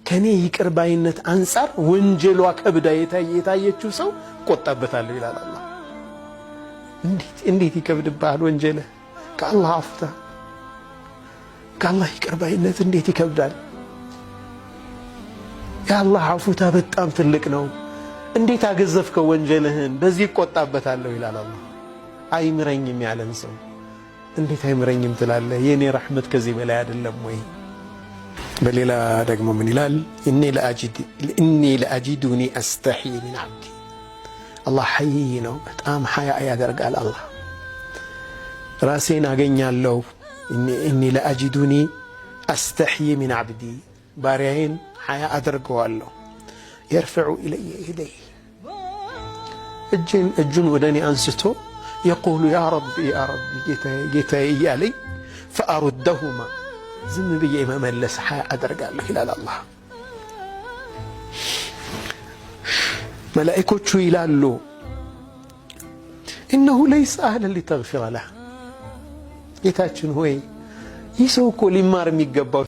ከኔ ይቅር ባይነት አንጻር ወንጀሏ ከብዳ የታየችው ሰው እቆጣበታለሁ ይላል አላህ። እንዴት እንዴት ይከብድብሃል ወንጀልህ? ከአላህ አፍታ ከአላህ ይቅር ባይነት እንዴት ይከብዳል? የአላህ አፉታ በጣም ትልቅ ነው። እንዴት አገዘፍከው ወንጀልህን? በዚህ እቆጣበታለሁ ይላል አላህ። አይምረኝም ያለን ሰው እንዴት አይምረኝም ትላለህ? የእኔ ረሕመት ከዚህ በላይ አይደለም ወይ? በሌላ ደግሞ ምን ይላል? إني لأجدني أستحيي من عبدي። አላህ ሐይይ ነው፣ በጣም ሐያ ያደርጋል። አላህ ራሴን አገኛለሁ። إني لأجدني أستحيي من عبدي፣ ባሪያዬን ሐያ አደርገዋለሁ። يرفع إلي يديه፣ እጁን ወደ እኔ አንስቶ يقول يا ربي يا ربي ጌታዬ እያለኝ فأردهما ዝም ብዬ መመለስ ሐያ አደርጋለሁ ይላል አላህ። መላኢኮቹ ይላሉ إنه ليس أهلا لتغفر له፣ ጌታችን ሆይ ይህ ሰው እኮ ሊማር የሚገባው